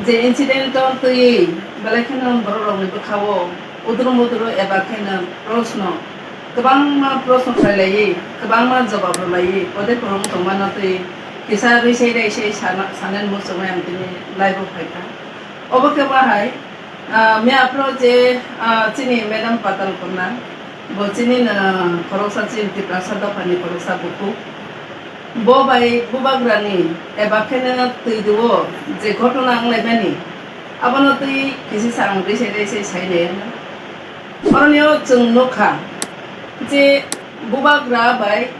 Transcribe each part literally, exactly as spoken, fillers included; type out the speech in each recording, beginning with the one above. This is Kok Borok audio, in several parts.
Je incident-o twi belai kheno borok rokni bwkha-o udru mudru eba kheno proshno, kwbangma proshno khlai laiwi, kwbangma jawab rw laiwi, pode porong tongmano twi kisa rwisai raisai sana, sanani muchungwi ang tini live-o phai kha. Obo khe bahai, ah, miya aphuru je, ah, chini Madam Patal Kanya, bo chini no khoroksa chini Tiprasa dophani khoroksa bukhuk. Bo bai bubagrani eba kheno twi duo je ghotona wng laimani, abono twi kisi sa ang rwisai rwisai sai nai wngkha. Oroni o chwng nukha je bubagra bai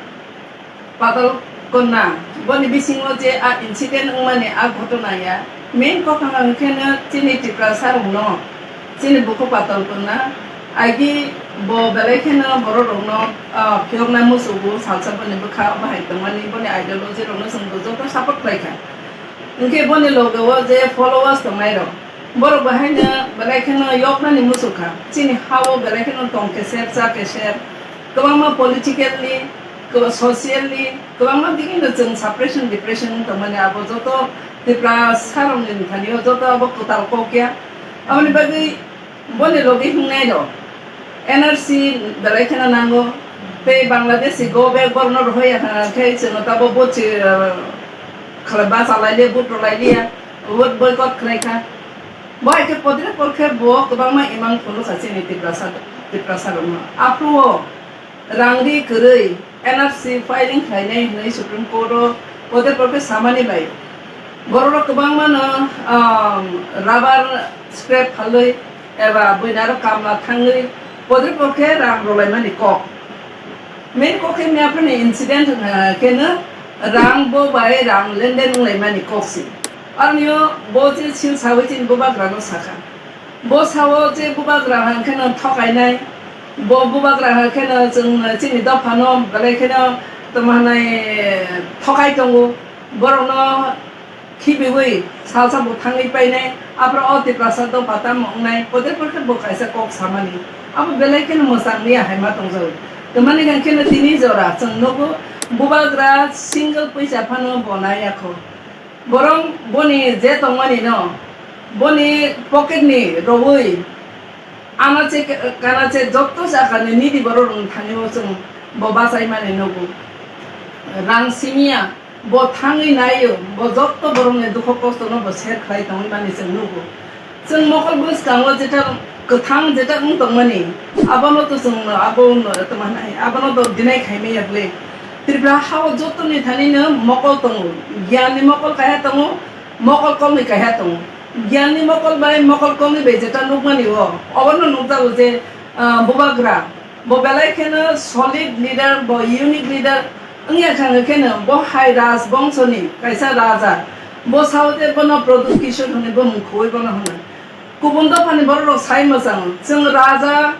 Patal Kanya, boni bisingo je a incident wngmani a ghotona ya, main kokang ang kheno chini Tiprasa rokno, chini bukhuk Patal Kanya, agi bo belai kheno borok rokno, ah, phiyoknai musugo, salsa boni bwkha bahai tongmani, boni ideology rokno chwng bo joto support khlai kha. Hwnkhe boni loge o je followers tongnai rok, borok bo haino belai kheno yoknani muchung kha. Chini ha-o belai kheno tong keser, cha keser, kwbangma politically, kwba-, socially, kwbangma bibhinno chwng suppression, depression wng tongmani abo joto Tiprasa rokni thani o joto abo kwtal kok ya. Aboni bagwi boni logi hwngnai rok N R C belai kheno nango, tei Bangladeshi go back borokno rohorya kha khe chwngno tabo bo chi, ah, khala bachalai le, vote rwlai liya, vote boycott khlai kha. Bo hai khe podre por khe bo kwbangma imang phunukha chini Tiprasa, Tiprasa rokno. Aphuru o rang ri kwrwi N R C filing khlainai hwnwi Supreme Court o podre por khe samani bai borok rok kwbangma no, um, rubber scrap phalwi eba buini aro kamla thangwi podre por khe rang rwlaimani kok. Main kok khe miya phani incident, uh, kheno rang bo bai rang lenden wnglaimani kok si. Aroni o bo je sil sawi chini bubagra no sakha. Bo sao je bubagra hwn kheno thokainai, bo bubagra hwn kheno chwng chini dophano belai kheno tamo hwnwi thokai tongo, borokno khibiwi salsa bo thangwi painai, aphuru o Tiprasa dopha tamo wngnai, podre por khe bo kaisa kok samani, abo belai kheno mwchang miya hai ma tongjago. Tongmani hwn kheno tini jora chwng nugo, bubagra single poisa phano bo nai ya kho. Borok boni je tongmani no, boni pocket ni rowui, anache kanache jotto jaga ni nini borok rok thani o chwng bo bachai mani nugo. Rang simiya bo thangwi naio, bo jotto borok ni dukho kosto no bo share khlai tongwi mani chwng nugo. Chwng mokol bwskango jeta kwthang jeta wng tongmani, abono to chwng abono to manai, abono to deny khaimaya bwle. Tripura hao jotoni thani no mokol tongo, giyan ni mokol kaiha tongo, mokol kolni kaiha tongo. Giyan ni mokol bai mokol kolni bai jeta nukmani o, obono nukjago je, ah, bubagra. Bo belai kheno solid leader, bo unique leader wngya khangwi kheno bo hai Raj bongso ni kaisa raja. Bo sao je bono Pradyut Kishore hwnwi bo mung khoi bono hwno. Kubun dophani borok rok sai mwchang, chwng raja,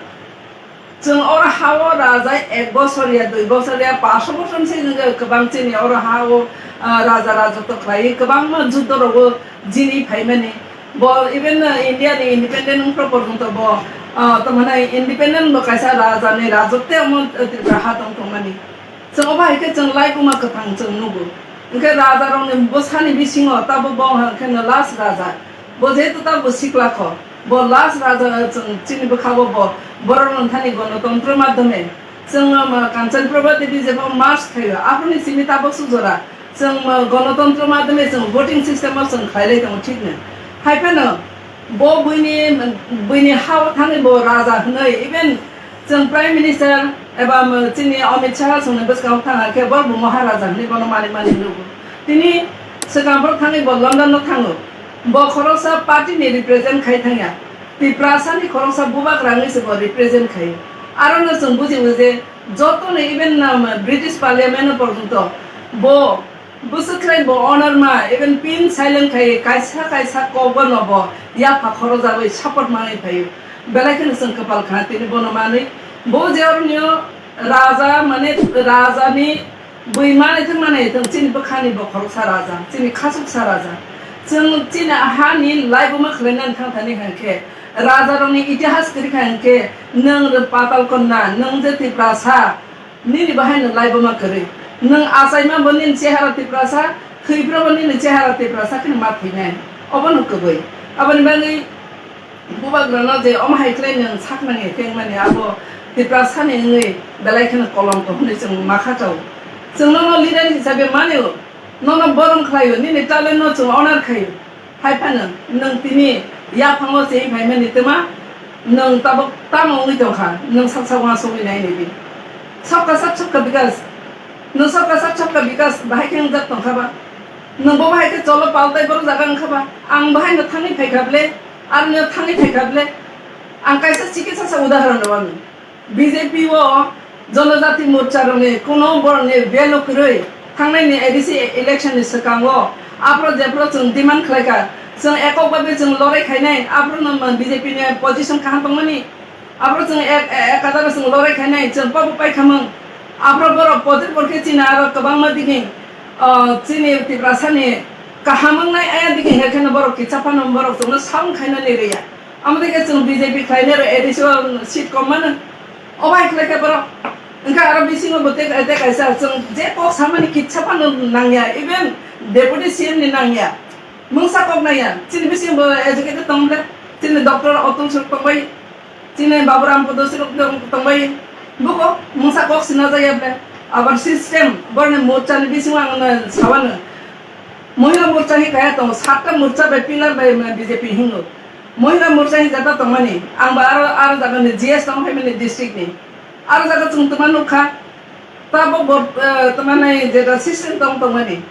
chwng oro ha-o raja ek bosor ya, dui bosor ya, paanch bosor se wngkha kwbang chini oro ha-o, ah, raja rajotw khlaiwi kwbangma juddo rogo jini phaimani. Bo even, ah, India ni independent wngkha porjonto bo, ah, tamo hwnai independent bo kaisa raja ni rajotw omo Tripura ha tong tongmani. Chwng obo hai khe chwng laibuma kwthang chwng nugo. Hwnkhe raja rokni bwsani bisingo tabuk bo hwnkhe no last raja. Bo jehetu tabuk sikla kho. Bo last raja chwng chini bwkha bo bo borok rok thani gonotontro madhyome. Chwng, um, Kanchan Prabha Devi jebo march khaio. Aphuruni simi tabuk sujora. Chwng, um, gonotontro madhyome chwng voting system o chwng khailai tongo thik no. Hai phano bo buini, buini ha o thangwi bo raja hwnwi even Chwng Prime Minister eba, um, chini Amit Shah chwngni bwskango thang khe bo bo Maharaja hwnwi bono mani mani nugo. Tini swkang borok thangwi bo London no thango. Bo khoroksa party ni represent khai thangya. Tiprasa ni khoroksa bubagra wngwi se bo represent khai. Aro no chwng buji o je joto ni even, um, British Parliament no porjonto bo Bwswk khlai bo honor ma, even pin silent khai kaisa kaisa kok bono bo yapha khorojagwi support manwi phaio. Belai kheno chwng kwpal kha tini bono manwi. Bo je oroni o raja mane raja ni bui manwi thwng manwi thwng chini bwkhani bo khoroksa raja, chini khachuksa raja. Chwng chini hani laibuma khwlainani thang thani hwnkhe raja rokni itihas kwrwi kha hwnkhe nwng Patal Kanya, nwng je Tiprasa, Nini bahai no laibuma kwrwi. Nwng achaima bo nini chehara Tiprasa, thwiphra bo nini chehara Tiprasa kheno ma thwinai. Obono kwbwi. Aboni bagwi bubagrano je omo hai khlai nwng sak nang ya khe wngmani abo Tiprasani wngwi belai kheno kolomko hwnwi chwng ma kha chao. Chwng nono leader hisabe mani o, nono borom khlai o, nini talent no chwng honor khai o. Hai phano nwng tini yaphango chengwi phaimani twma nwng tabuk tamo wngwi tongkha, nwng sak sak uansugwi nai nini. Sabka sath sabka bikas. Nwng sabka sath sabka bikas bahai khe wngjak tongkha ba? Nwng bo bahai khe cholo paltai borok jaga wngkha ba? Ang bahai no thangwi phaikha ble, aroni thangwi phaikha ble. Ang kaisa chikitsa sa udahoron rwmani. B J P o Jonojati Morcha rokni kuno borokni value kwrwi. Thangnaini A D C election ni swkango aphro jephru chwng demand khlaikha, chwng ekok babe chwng lorai khainai, aphro no B J P ni position kaham tongmani. Aphro chwng ek, e-, ekadaro chwng lorai khainai, chwng pobo paikhamung. Aphro borok potir porkhe chini aro kwbangma digini, o, chini Tiprasani kaham wngnai aya digini hekhe no borok kitsa phano borok chwngno sound khainani rwya. Amo dei khe chwng B J P khlainai aro A D C o seat kom mano. Obo hai khlai khe borok. Wngkha aro bisingo bo tei, tei kaisa chwng je kok samani kitsa phano nangya, even Deputy C M ni nangya. Mungsa kok nangya. Chini bisingo bo educated tong ble. Chini Doctor Atul Suk tongbai. Chini Baburam Podosi rok tong-, tongbai. Buko mungsa kok sina jaya ble. Abar system, borni morcha ni bisingo ang na sawano. Mohila morcha hi kaya tong, satta morcha bai pillar bai ma B J P hingo. Mohila morcha hi jata tongmani, ang ba aro, aro jaga ni G S tong phaimani district ni. Aro jaga chwng twma nukha, tabo bo, eh, twma nai jeta system tong tongmani.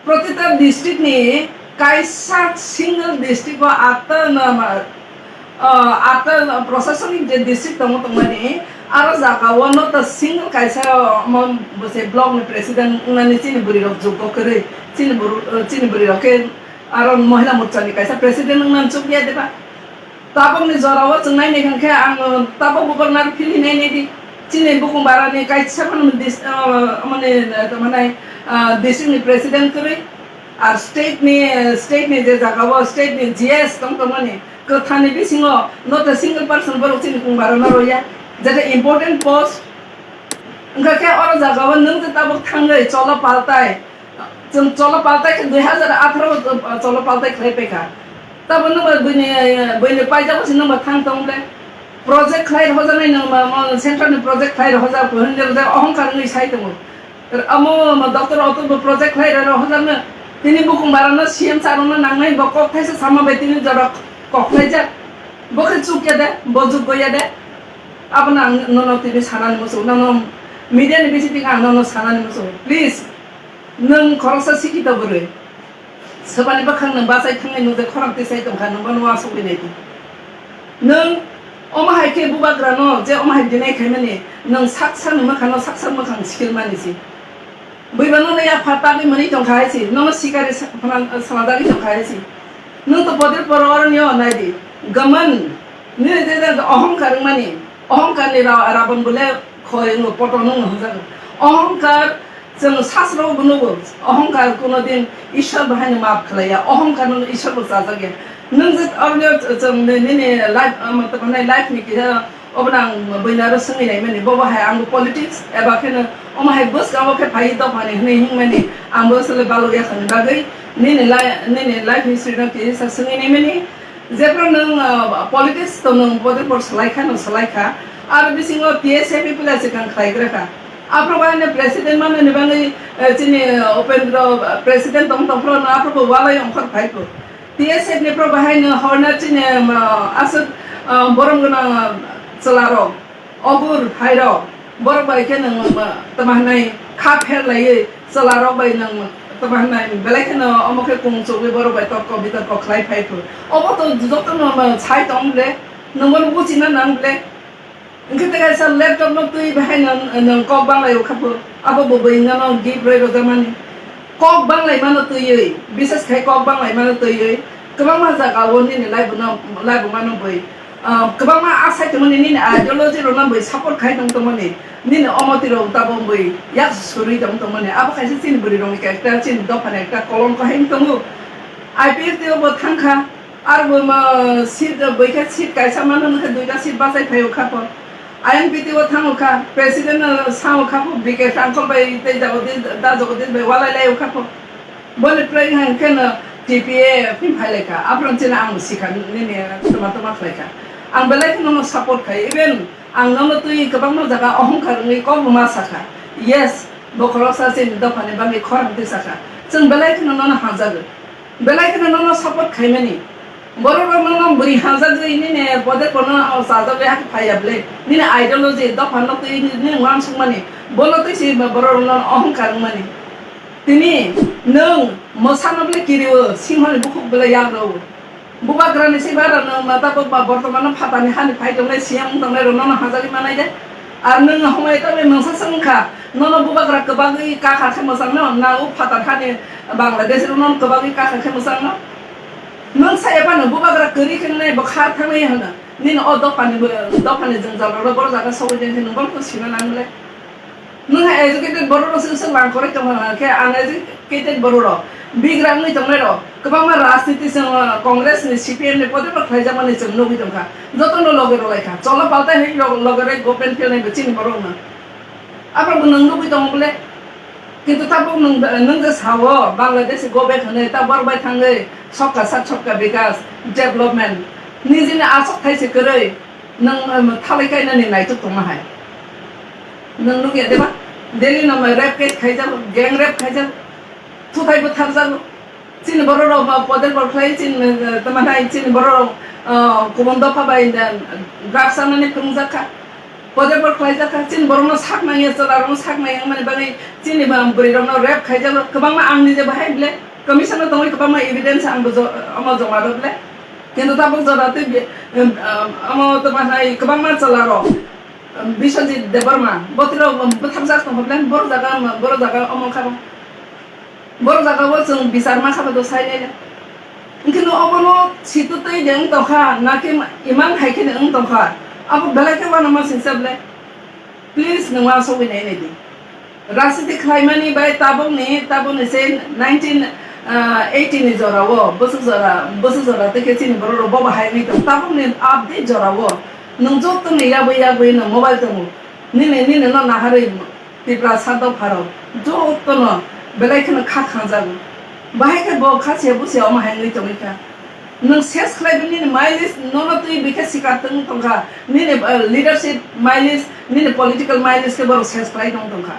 Protita district ni kaisa single district o atta na ma, ah, atta proshashanik je district tongo tongmani, aro jaga o no ta single kaisa omo bwsai block ni president wngnani chini bwrwi rok jukgo kwrwi, chini bwrwi, chini bwrwi rok khe aro mohila morcha ni kaisa president wngnani chukya deba. Tabokni jorao chwng nainai hwnkhe ang tabok bubar nar philwi nainai di. Chini bukung barani kaisa phano dis-, ah, mane, ah, tongmani, ah, district ni president kwrwi, ar state ni, state ni je jaga o state ni G S tong tongmani kwthani bisingo not a single person borok chini bukung barano roya, jeta important post. Wngkha khe oro jaga o nwng je tabok thangwi cholo paltai, Chwng cholo paltai khe dui hazar atharo cholo paltai khlai paikha. Tabo nwng ba buini, buini paijak se nwng ba thang tong le. Project khlai rohorjaknai nwng ba mo central ni project khlai rohorjak, buini rojak ohongkar wngwi sai tongo. Amo mo doctor Atul bo project khlai rohorjakno. Tini bukung barano C M sir no nangnai bo kok thaisa sama bai tini jora kok khlaijak. Bo khe chuk ya de, bo jukgo ya de. Abono ang nono tini sanani muchungo, nono media ni bising ang nono sanani muchungo. Please. Nwng khoroksa sikhito bwrwi. Swmani bwkhak nwng bachai thangnai nwng je khorang tisai tongkha, nwng bono uansugwi nai di. Nwng omo hai khe bubagrano je omo hai dinai khaimani, nwng sak sakni mwkhangno sak sak mwkhang sikilmani si. Buibano no yapha tagwi mwnwi tongkha hai si, nono sikari sa-, phana-, sanajagwi tongkha hai si. Nwng to podir poro oroni o nai di. Gaman, nini je je ohongkar wngmani, ohongkarni ra-, rabon bole khoi wngo, poto nwng hwnjago. Ohongkar Chwng sasro bo nugo, ohongkar kuno din Ishwar bahaino maaf khlaiya, ohongkar no Ishwar bo chajakya. Nwng je oroni chwng ni-, nini life, um, tamo nai life ni kisa obo nang buina ro swngwi naimani, bobo hai ang politics eba kheno omo hai bwskango khe phai dophani hwnwi himani ang bo aswk le balokya khani bagwi nini li-, nini life history no kisa swngwi naimani. Jephru nwng, ah, politics to nwng bode por swlai kha, nwng swlai kha. Aro bisingo T S F ni pila swkang khlai gra kha. Aphru bai no president mano ni bagwi, eh, chini, eh, Upendra, eh, president tong tong phru no aphru bo walai ongkhor phai kho. T S F ni phru bahai no horna chini, um, aswk, ah, borom gwnang, ah, chwla rok. Ogur hai rok, borok bai khe nwng, uh, tama hwnwi kha pher laiwi chwla rok bai nwng tama hwnwi belai kheno omo khe kung chugwi borok bai torko bitorko khlai phai phu. Obo to joto no, uh, sai tong ble, nwng bono buchina nang ble. Hwnkhe tei kaisa laptop no twi bahai no nwng kok bang lai o kha phu. Abo bo bwrwi no gift rwi rwjak mani. Kok bang lai mano twiwi, bises khai kok bang lai mano twiwi. Kwbangma jaga o nini life no, life mano bwi. Ah, kwbangma asai tongmani nini ideology rokno bwi support khai tong tongmani, nini omoti rok tabok bwi yak surwi tong tongmani, abo kaisa chini bwrwi rokni character, chini dophani ekta kolomko hai tongo. I P F T o bo thangkha, aro bo ma seat bwikha seat kaisa mano hwnkhe duita seat bachai phaio kha pho. I N P T o thango kha, president no sao kha pho, B K Tangkhul bai tei Jagadish, Da Jagadish bai walai laio kha pho. Boni prai hwnkhe no T P A film phailaikha, aphuru chini ang sikha nini toma toma khlaikha. Ang belai kheno nono support khai, even ang nono twi kwbangma jaga ohongkar wngwi kok ma sakha. Yes, bokhorok sa chini dophani bagwi khorang twi sakha. Chwng belai kheno nono hamjago. Belai kheno nono support khaimani. Borok rok nono bwrwi hamjagwi nini bodek bono chajagwi hakhe phaiya bwle. Nini ideology dophano twi nini uansukmani. Bono twi se borok rok nono ohongkar wngmani. Tini nwng mwsano bwle kirio, singhoni bukhuk bwle yagrao. Bubagrani se bara nwng ma tabuk ba bortomano phatani hani phai tongnai, C M wng tongnai rok nono hajagwi manai de. Ar nwng homai tabuk nwngsa se wngkha, nono bubagra kwbagwi kakha khe mwchangno, na o phatar hani Bangladesh rok nono kwbagwi kakha khe mwchangno. Nwng saya phano bubagra kwrwi khe nai bo khar thangwi hwno. Nini o dophani, dophani jwngjal rok borok jaga sogwi de khe nwng bono sina nang le. Nwng hai educated borok rok se se lang korai tong kha khe uneducated borok rok bigra wngwi tongnai rok kwbangma rajniti chwng Congress ni C P M ni podep rok khlaijakmani chwng nugwi tong kha. Joto no loge rw lai kha. Cholo paltai hai rok loge rw government phel nai bo chini borok no. Abo bo nwng nugwi tongo bole. Kintu tabuk nwng, nwng je sao Bangladesh go back hwnwi ta borok bai thangwi sobka sat sobka bikas development nijini aswk thai se kwrwi. Nwng, um, thalai kainani naituk tongma hai. Nwng nukya deba? Delhi no rape case khaijak, gang rape khaijak, thuthai butharjak. Chini borok rok ba podep rok khlai chini, uh, tama hai chini borok rok, uh, kubun dopha bai, uh, drugs sanani phwrwngjak kha. Podep rok khlaijak kha, chini borok no sak nangya, chwla rok no sak nangya wngmani bagwi chini ba bwrwi rok no rape khaijak, kwbangma ang nije bahai bile commission no tongwi kwbangma evidence ang bo jo-, omo joma rw bile. Kintu tabuk jora tei bi-, um, um, omo tongma hai kwbangma chwla rok, um, Biswajit Debbarma, botwi rok, um, bwthakjak tongkha bwle, borok jaga, um, borok jaga omo kha bo. Borok jaga o chwng bichar ma kha bo do sai nai le. Hwnkhe no obono situ tei de wng tongkha, na khe imang hai khe wng tongkha. Abo belai khe uanama singsa bwle. Please, nwng uansugwi nai nai di. Rajniti khlaimani bai tabukni, tabukni se nineteen eighty ni jorao, bwswk jora, bwswk jora tei khe chini borok rok bo bahai wngwi tong. Tabukni update jorao nwng joto ni yabwi yabwi nwng mobile tongo. Nini, nini no naharwi Tiprasa dopharok joto no belai kheno kha khanjago. Bahai khe bo kha se busia omo hai wngwi tongwi kha. Nwng ses khlai di nini mileage nono twi bikhe sikar tong tongkha. Nini, uh, leadership mileage, nini political mileage khe borok ses khlai tong tongkha.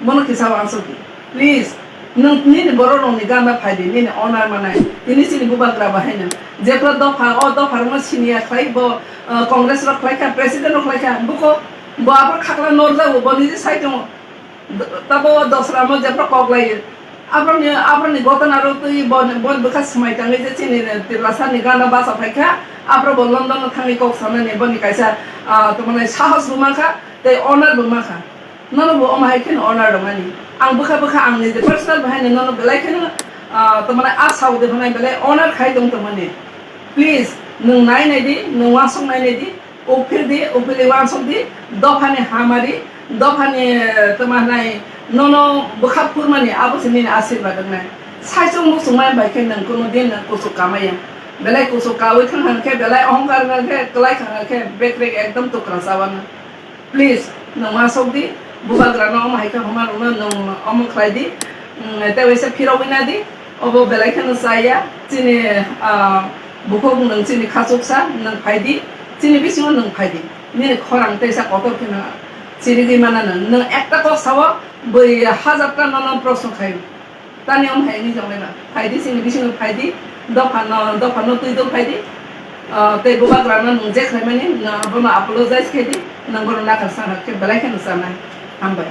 Bono kisa uansuk di. Please, nwng nini borok rokni gana phai di, nini honor manai. Tini chini bubagra bahai no. Jephru dopha, o dopha rokno siniya khlai bo, uh, Congress rok khlai kha, president rok khlai kha. Buko, bo abo khakla norjago, bo niji sai tongo. Tabo dosra mo jepro kok lai. Abroni, abroni gotona ro twi bon, bon bwkha swmai tangwi je chini Tiprasa ni gana basa phai kha. Abro bo London no thangwi kok sanani boni kaisa, ah, tongmani sahos bo mankha, tei honor bo mankha. Nono bo omo hai kheno honor rwmani. Ang bwkha bwkha ang niji personal bahai no nono belai kheno, ah, tongmani a sao de hwnai belai honor khai tong tongmani. Please, nwng nai nai di, nwng uansuk nai nai di. Uphil di, uphilwi uansuk di, dophani hamari, dophani, eh, tma hwnai, nono bwkha phurmani abo se nini asirwad wngnai. Saichung muchung mai bai khe nwng kunu din nwng kuchuk kamaya. Belai kuchuk kaui thang hang khe, belai ohongkar hang khe, kwlai thang hang khe, bekrek ekdom tukra chawana. Please, nwng uansuk di, bubagra no omo hai khe homa rwno nwng omo khlai di, mm, tei waisa phirogwi na di. Obo belai kheno chaya, chini, ah, bukhuk nwng chini khachuksa, nwng phai di, chini bisingo nwng phai di. Nini khorang teisa kotor kheno chirigwi manano. Nwng ekta kok sao, bui hajar ta nono proshno khai. Tani omo hai wngwi tong lai ba? Phai di chini bisingo phai di, dopha no, dopha no twi do phai di. Ah, tei bubagra no nwng je khlai mani, nwng bono apologize khai di, nwng bono nakar sangha khe belai kheno chanai. Hambai.